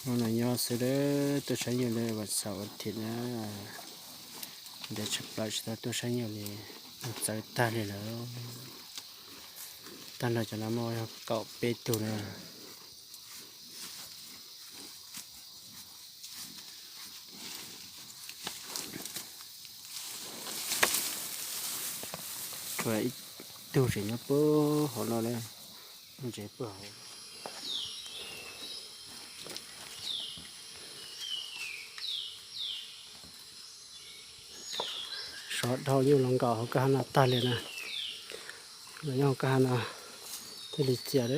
Hnub no nyob xwb, tuaj saib nyuj li vas xaum vas thiv na, ntev tshaj plaws tsis tau tuaj saib nyuj li, txawv tag li lawm. Tag nrho cov no muaj kaum peb tug na. Tshuav ib tug tseem nyob puag hauv no na, tsev puag hauv. Sov dhau nyuj los nkaum hauv kwj ha no tag li na. Los nyob hauv kwj ha no thiaj li txias,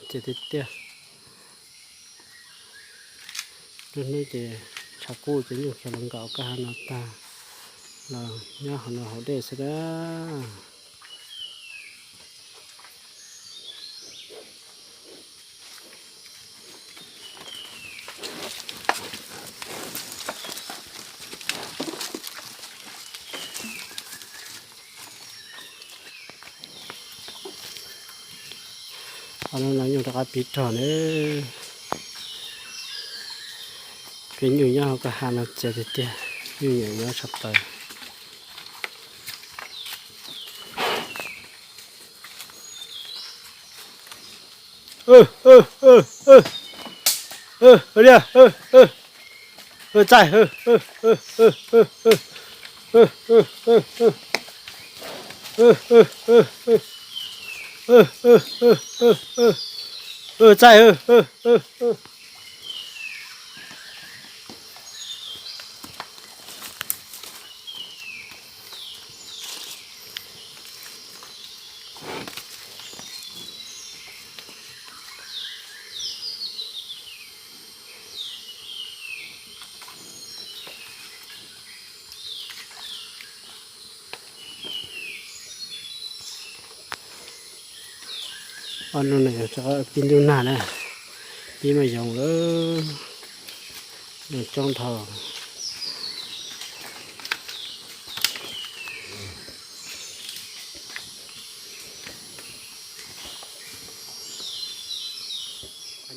txias tiag tiag. Lub hnub ces tshav kub ces nyuj khiav los nkaum kwj ha no tag, los nyob hauv no haus dej xwb na. Ob hnub no nyuj rov qab pib rog na. Peb nyuj nyob hauv kwj ha no txias tiag tiag, nyuj nyiam nyob tshaj plaws. Txaij, txaij. Ob hnub no yog rov qab pib ntub nag na, pib maj yoos lawm, nag coob dhau.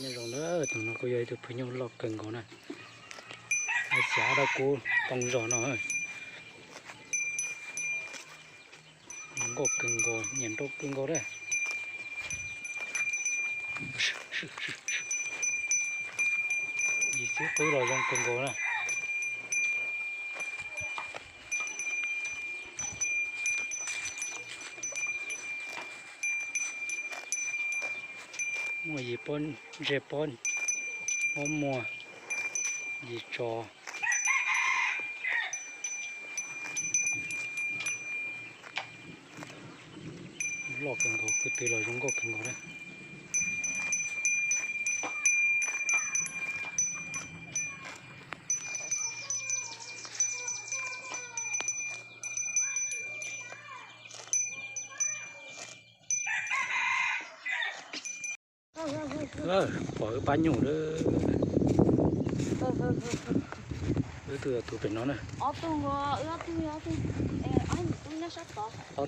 Nyob zoo na, tus no kuj yog ib tug phaj nyuj loj kawg nkaus na, xyav rau kuv too zog no. Nkauj kawg nkaus, nyiam nrauj kawg nkaus na. Yim xib qwb los zoo kawg nkaus na. Muaj yim pob ntseg, pob muab muag, yim tso. Loj kawg nkaus, kwv tw los zoo nkauj kawg nkaus na. Pom wb pab nyuj lawm. Wb tug, tus pem no na. Ob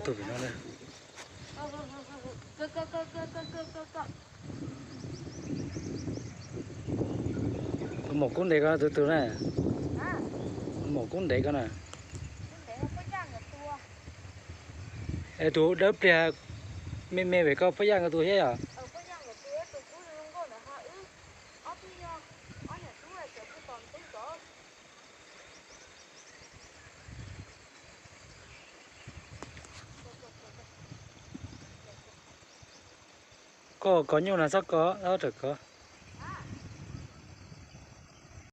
tug pem no na. Tus maum kub ntev ko tus twg na? Tus maum kub ntev ko na. Es tus dawb pliag me me pem ko Phaj Yaj nkawd tus thiab yom? Koj kov nyuj no txhob kov, txhob rawm kov.